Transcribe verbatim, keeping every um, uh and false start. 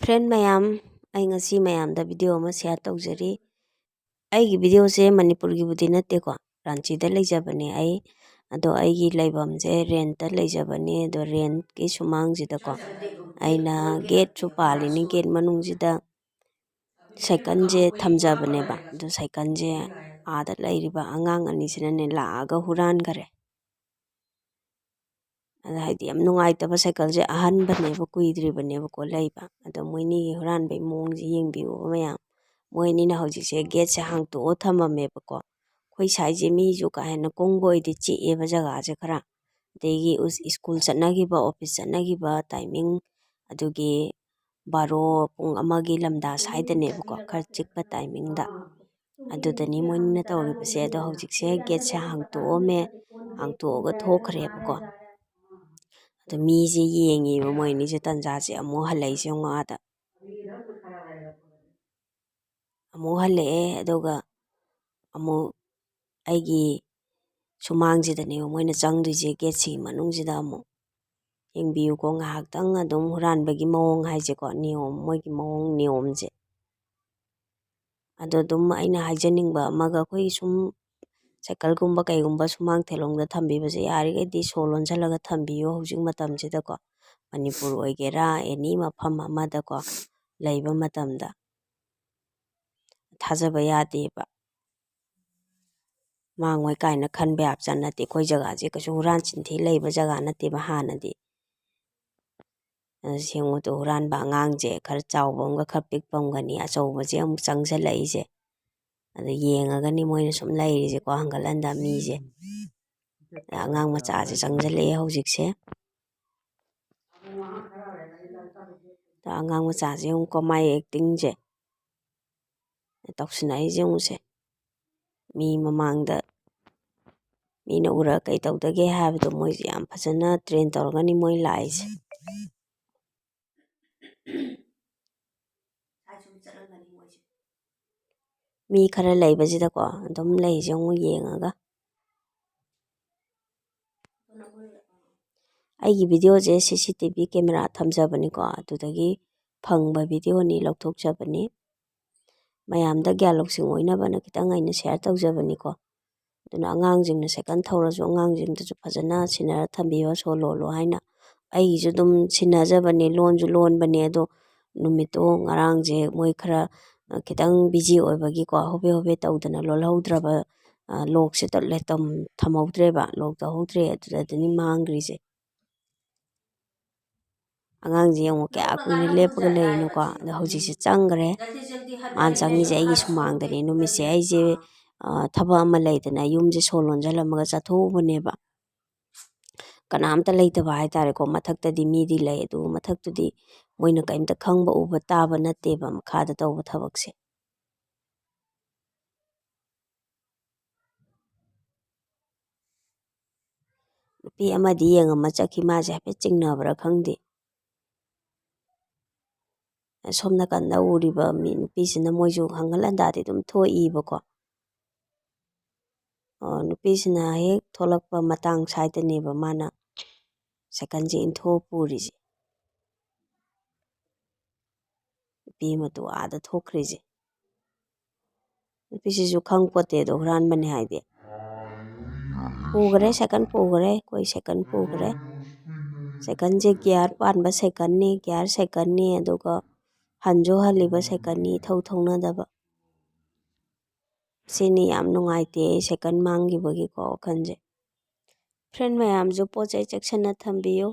Friend ꯃꯌꯥꯝ, ꯑꯩ ꯉꯁꯤ ꯃꯌꯥꯝꯗ video ꯑꯃ share ꯇꯧꯖꯔꯤ꯫ ꯑꯩꯒꯤ videoꯁꯦ ꯃꯅꯤꯄꯨꯔꯒꯤꯕꯨꯗꯤ ꯅꯠꯇꯦꯀꯣ, ꯔꯥꯟꯆꯤꯗ ꯂꯩꯖꯕꯅꯦ ꯑꯩ꯫ ꯑꯗꯣ ꯑꯩꯒꯤ ꯂꯩꯐꯝꯁꯦ rentꯇ ꯂꯩꯖꯕꯅꯦ꯫ ꯑꯗꯣ rentꯀꯤ ꯁꯨꯃꯥꯡꯁꯤꯗꯀꯣ, ꯑꯩꯅ gateꯁꯨ ꯄꯥꯜꯂꯤꯅꯤ, gate ꯃꯅꯨꯡꯁꯤꯗ cycleꯁꯦ ꯊꯝꯖꯕꯅꯦꯕ꯫ ꯑꯗꯣ cycleꯁꯦ ꯑꯥꯗ ꯂꯩꯔꯤꯕ ꯑꯉꯥꯡ ꯑꯅꯤꯁꯤꯅꯅꯦ ꯂꯥꯛꯑꯒ ꯍꯨꯔꯥꯟꯈꯔꯦ꯫ ꯑꯗ ꯍꯥꯏꯗꯤ ꯌꯥꯝ ꯅꯨꯡꯉꯥꯏꯇꯕ, cycleꯁꯦ ꯑꯍꯟꯕꯅꯦꯕ, ꯀꯨꯏꯗ꯭ꯔꯤꯕꯅꯦꯕꯀꯣ ꯂꯩꯕ꯫ ꯑꯗꯣ ꯃꯣꯏꯅꯤꯒꯤ ꯍꯨꯔꯥꯟꯕꯒꯤ ꯃꯑꯣꯡꯁꯦ ꯌꯦꯡꯕꯤꯌꯨꯕ ꯃꯌꯥꯝ꯫ ꯃꯣꯏ ꯑꯅꯤꯅ ꯍꯧꯖꯤꯛꯁꯦ gateꯁꯦ ꯍꯥꯡꯇꯣꯛꯑ ꯊꯝꯃꯝꯃꯦꯕꯀꯣ꯫ ꯑꯩꯈꯣꯏ ꯁ꯭ꯋꯥꯏꯁꯦ ꯃꯤꯁꯨ ꯀꯥ ꯍꯦꯟꯅ ꯀꯨꯡꯕ ꯑꯣꯏꯗꯦ, ꯆꯤꯛꯑꯦꯕ ꯖꯒꯥꯁꯦ ꯈꯔ꯫ ꯑꯗꯒꯤ ꯎꯁ-, school ꯆꯠꯅꯈꯤꯕ, office ꯆꯠꯅꯈꯤꯕ timing, ꯑꯗꯨꯒꯤ ꯕꯥꯔꯣ, ꯄꯨꯡ ꯑꯃꯒꯤ ꯂꯝꯗꯥ ꯁ꯭ꯋꯥꯏꯗꯅꯦꯕꯀꯣ, ꯈꯔ ꯆꯤꯛꯄ timingꯗ꯫ ꯑꯗꯨꯗꯅꯤ ꯃꯣꯏꯅ ꯇꯧꯔꯤꯕꯁꯦ꯫ ꯑꯗꯣ ꯍꯧꯖꯤꯛꯁꯦ gateꯁꯦ ꯍꯥꯡꯇꯣꯛꯑꯝꯃꯦ, ꯍꯥꯡꯇꯣꯛꯑꯒ ꯊꯣꯛꯈ꯭ꯔꯦꯕꯀꯣ꯫ ꯑꯗꯣ ꯃꯤꯁꯦ ꯌꯦꯡꯉꯤꯕ ꯃꯣꯏ ꯑꯅꯤꯁꯦ, ꯇꯟꯖꯥꯁꯦ ꯑꯃꯨꯛ ꯍꯜꯂꯛꯏꯁꯦ ꯌꯦꯡꯉꯣ ꯑꯥꯗ꯫ ꯑꯃꯨꯛ ꯍꯜꯂꯛꯑꯦ, ꯑꯗꯨꯒ ꯑꯃꯨꯛ ꯑꯩꯒꯤ ꯁꯨꯃꯥꯡꯁꯤꯗꯅꯦꯕ ꯃꯣꯏꯅ ꯆꯪꯗꯣꯏꯁꯦ, gateꯁꯤꯒꯤ ꯃꯅꯨꯡꯁꯤꯗ ꯑꯃꯨꯛ꯫ ꯌꯦꯡꯕꯤꯌꯨꯀꯣ, ꯉꯥꯏꯍꯥꯛꯇꯪ ꯑꯗꯨꯝ ꯍꯨꯔꯥꯟꯕꯒꯤ ꯃꯑꯣꯡ ꯍꯥꯏꯁꯦꯀꯣ, ꯅꯤꯌꯣꯝ, ꯃꯣꯏꯒꯤ ꯃꯑꯣꯡ ꯅꯤꯌꯣꯝꯁꯦ꯫ ꯑꯗꯣ ꯑꯗꯨꯝ ꯑꯩꯅ ꯍꯥꯏꯖꯅꯤꯡꯕ ꯑꯃꯒ, ꯑꯩꯈꯣꯏ ꯁꯨꯝ cycleꯒꯨꯝꯕ ꯀꯩꯒꯨꯝꯕ ꯁꯨꯃꯥꯡ ꯊꯦꯂꯣꯡꯗ ꯊꯝꯕꯤꯕꯁꯦ ꯌꯥꯔꯤꯈꯩꯗꯤ ꯁꯣ ꯂꯣꯟꯁꯤꯜꯂꯒ ꯊꯝꯕꯤꯌꯨ ꯍꯧꯖꯤꯛ ꯃꯇꯝꯁꯤꯗꯀꯣ꯫ ꯃꯅꯤꯄꯨꯔ ꯑꯣꯏꯒꯦꯔꯥ, any ꯃꯐꯝ ꯑꯃꯗꯀꯣ ꯂꯩꯕ ꯃꯇꯝꯗ꯫ ꯊꯥꯖꯕ ꯌꯥꯗꯦꯕ꯫ ꯃꯥꯡꯉꯣꯏ ꯀꯥꯏꯅ ꯈꯟꯕ ꯌꯥꯕ ꯖꯥꯠ ꯅꯠꯇꯦ꯫ ꯑꯩꯈꯣꯏ ꯖꯒꯥꯁꯦ ꯀꯩꯁꯨ ꯍꯨꯔꯥꯟ ꯆꯤꯟꯊꯤ ꯂꯩꯕ ꯖꯒꯥ ꯅꯠꯇꯦꯕ ꯍꯥꯟꯅꯗꯤ꯫ ꯑꯗꯨ ꯌꯦꯡꯉꯨ ꯇꯨ, ꯍꯨꯔꯥꯟꯕ ꯑꯉꯥꯡꯁꯦ ꯈꯔ ꯆꯥꯎꯕ ꯑꯃꯒ ꯈꯔ ꯄꯤꯛꯄ ꯑꯃꯒꯅꯤ ꯑꯆꯧꯕꯁꯦ ꯑꯃꯨꯛ ꯆꯪꯁꯤꯜꯂꯛꯏꯁꯦ꯫ ꯑꯗꯨ ꯌꯦꯡꯉꯒꯅꯤ ꯃꯣꯏꯅ ꯁꯨꯝ ꯂꯩꯔꯤꯁꯦꯀꯣ, ꯍꯟꯒꯠ ꯍꯟꯗ ꯃꯤꯁꯦ꯫ ꯑꯗ ꯑꯉꯥꯡ ꯃꯆꯥꯁꯦ ꯆꯪꯁꯤꯜꯂꯛꯑꯦ ꯍꯧꯖꯤꯛꯁꯦ꯫ ꯑꯗ ꯑꯉꯥꯡ ꯃꯆꯥꯁꯦ ꯌꯦꯡꯉꯨꯀꯣ, ꯃꯥꯏ actingꯁꯦ꯫ ꯇꯧꯁꯤꯟꯅꯔꯤꯁꯦ ꯌꯦꯡꯉꯨꯁꯦ꯫ ꯃꯤ ꯃꯃꯥꯡꯗ ꯃꯤꯅ ꯎꯔ ꯀꯩ ꯇꯧꯗꯒꯦ ꯍꯥꯏꯕꯗꯣ ꯃꯣꯏꯁꯦ ꯌꯥꯝ ꯐꯖꯅ train ꯇꯧꯔꯒꯅꯤ ꯃꯣꯏ ꯂꯥꯛꯏꯁꯦ꯫ ꯃꯤ ꯈꯔ ꯂꯩꯕꯁꯤꯗꯀꯣ ꯑꯗꯨꯝ ꯂꯩꯁꯦ ꯑꯃꯨꯛ ꯌꯦꯡꯉꯒ꯫ ꯑꯩꯒꯤ videoꯁꯦ CCTV camera ꯊꯝꯖꯕꯅꯤꯀꯣ, ꯑꯗꯨꯗꯒꯤ ꯐꯪꯕ videoꯅꯤ, ꯂꯧꯊꯣꯛꯆꯕꯅꯤ꯫ ꯃꯌꯥꯝꯗ ꯒ꯭ꯌꯥꯟ ꯂꯧꯁꯤꯡ ꯑꯣꯏꯅꯕꯅ ꯈꯤꯇꯪ ꯑꯩꯅ share ꯇꯧꯖꯕꯅꯤꯀꯣ꯫ ꯑꯗꯨꯅ ꯑꯉꯥꯡꯁꯤꯡꯅ ꯁꯥꯏꯀꯜ ꯊꯧꯔꯁꯨ ꯑꯉꯥꯡꯁꯤꯡꯗꯁꯨ ꯐꯖꯅ ꯁꯤꯟꯅꯔ ꯊꯝꯕꯤꯌꯣ, ꯁꯣ ꯂꯣꯜꯂꯣ ꯍꯥꯏꯅ꯫ ꯑꯩꯒꯤꯁꯨ ꯑꯗꯨꯝ ꯁꯤꯟꯅꯖꯕꯅꯦ, ꯂꯣꯟꯁꯨ ꯂꯣꯟꯕꯅꯦ꯫ ꯑꯗꯣ ꯅꯨꯃꯤꯠꯇꯣ ꯉꯔꯥꯡꯁꯦ ꯃꯣꯏ ꯈꯔ, ꯑ, ꯈꯤꯇꯪ busy ꯑꯣꯏꯕꯒꯤꯀꯣ, ꯍꯣꯕꯦ ꯍꯣꯕꯦ ꯇꯧꯗꯅ ꯂꯣꯜꯍꯧꯗ꯭ꯔꯕ, ꯑ, lockꯁꯦ ꯇꯠꯂꯦ, ꯇꯝ-, ꯊꯝꯍꯧꯗ꯭ꯔꯦꯕ, lock ꯇꯧꯍꯧꯗ꯭ꯔꯦ꯫ ꯑꯗꯨꯗꯗꯤꯅꯤ ꯃꯥꯡꯈ꯭ꯔꯤꯁꯦ꯫ ꯑꯉꯥꯡꯁꯦ ꯌꯦꯡꯉꯣ, ꯀꯌꯥ ꯀꯨꯏꯅ ꯂꯦꯞꯄꯒ ꯂꯩꯔꯤꯅꯣꯀꯣ꯫ ꯑꯗꯣ ꯍꯧꯖꯤꯛꯁꯦ ꯆꯪꯈ꯭ꯔꯦ꯫ ꯃꯥꯅ ꯆꯪꯉꯤꯁꯦ ꯑꯩꯒꯤ ꯁꯨꯃꯥꯡꯗꯅꯦ꯫ ꯅꯨꯃꯤꯠꯁꯦ ꯑꯩꯁꯦ, ꯑ, ꯊꯕꯛ ꯑꯃ ꯂꯩꯗꯅ ꯌꯨꯝꯁꯦ ꯁꯣ ꯂꯣꯟꯁꯤꯜꯂꯝꯃꯒ ꯆꯠꯊꯣꯛꯎꯕꯅꯦꯕ꯫ ꯀꯅꯥꯝꯇ ꯂꯩꯇꯕ ꯍꯥꯏꯇꯥꯔꯦꯀꯣ꯫ ꯃꯊꯛꯇꯗꯤ ꯃꯤꯗꯤ ꯂꯩ, ꯑꯗꯨꯕꯨ ꯃꯊꯛꯇꯨꯗꯤ ꯃꯣꯏꯅ ꯀꯔꯤꯝꯇ ꯈꯪꯕ ꯎꯕ ꯇꯥꯕ ꯅꯠꯇꯦꯕ, ꯃꯈꯥꯗ ꯇꯧꯕ ꯊꯕꯛꯁꯦ꯫ ꯅꯨꯄꯤ ꯑꯃꯗꯤ ꯌꯦꯡꯉꯝꯃ ꯆꯠꯈꯤ, ꯃꯥꯁꯦ ꯍꯥꯏꯐꯦꯠ ꯆꯤꯡꯅꯕ꯭ꯔꯥ ꯈꯪꯗꯦ꯫ ꯑꯁꯣꯝ ꯅꯥꯀꯟꯗ ꯎꯔꯤꯕ ꯃꯤ ꯅꯨꯄꯤꯁꯤꯅ ꯃꯣꯏꯁꯨ ꯍꯪꯒꯠ ꯍꯟꯗꯥꯗꯤ ꯑꯗꯨꯝ ꯊꯣꯛꯏꯕꯀꯣ꯫ ꯑꯣ, ꯅꯨꯄꯤꯁꯤꯅ ꯍꯦꯛ ꯊꯣꯛꯂꯛꯄ ꯃꯇꯥꯡ ꯁ꯭ꯋꯥꯏꯗꯅꯦꯕ ꯃꯥꯅ ꯁꯥꯏꯀꯜꯁꯦ ꯏꯟꯊꯣꯛꯑ ꯄꯨꯔꯤꯁꯦ꯫ ꯅꯨꯄꯤ ꯑꯃꯗꯨ ꯑꯥꯗ ꯊꯣꯛꯈ꯭ꯔꯤꯁꯦ꯫ ꯅꯨꯄꯤꯁꯤꯁꯨ ꯈꯪ ꯄꯣꯠꯇꯦ ꯑꯗꯣ ꯍꯨꯔꯥꯟꯕꯅꯦ ꯍꯥꯏꯗꯤ꯫ ꯄꯨꯈ꯭ꯔꯦ, ꯁꯥꯏꯀꯜ ꯄꯨꯈ꯭ꯔꯦ, ꯑꯩꯈꯣꯏ ꯁꯥꯏꯀꯜ ꯄꯨꯈ꯭ꯔꯦ꯫ ꯁꯥꯏꯀꯜꯁꯦ gear ꯄꯥꯟꯕ ꯁꯥꯏꯀꯜꯅꯤ, gear ꯁꯥꯏꯀꯜꯅꯤ, ꯑꯗꯨꯒ ꯍꯟꯁꯨ ꯍꯜꯂꯤꯕ ꯁꯥꯏꯀꯜꯅꯤ, ꯏꯊꯧ ꯊꯧꯅꯗꯕ꯫ ꯁꯤꯅꯤ ꯌꯥꯝ ꯅꯨꯡꯉꯥꯏꯇꯦ ꯑꯩ ꯁꯥꯏꯀꯜ ꯃꯥꯡꯈꯤꯕꯒꯤꯀꯣ ꯋꯥꯈꯜꯁꯦ꯫ Friend ꯃꯌꯥꯝꯁꯨ ꯄꯣꯠ ꯆꯩ ꯆꯦꯛꯁꯤꯟꯅ ꯊꯝꯕꯤꯌꯨ꯫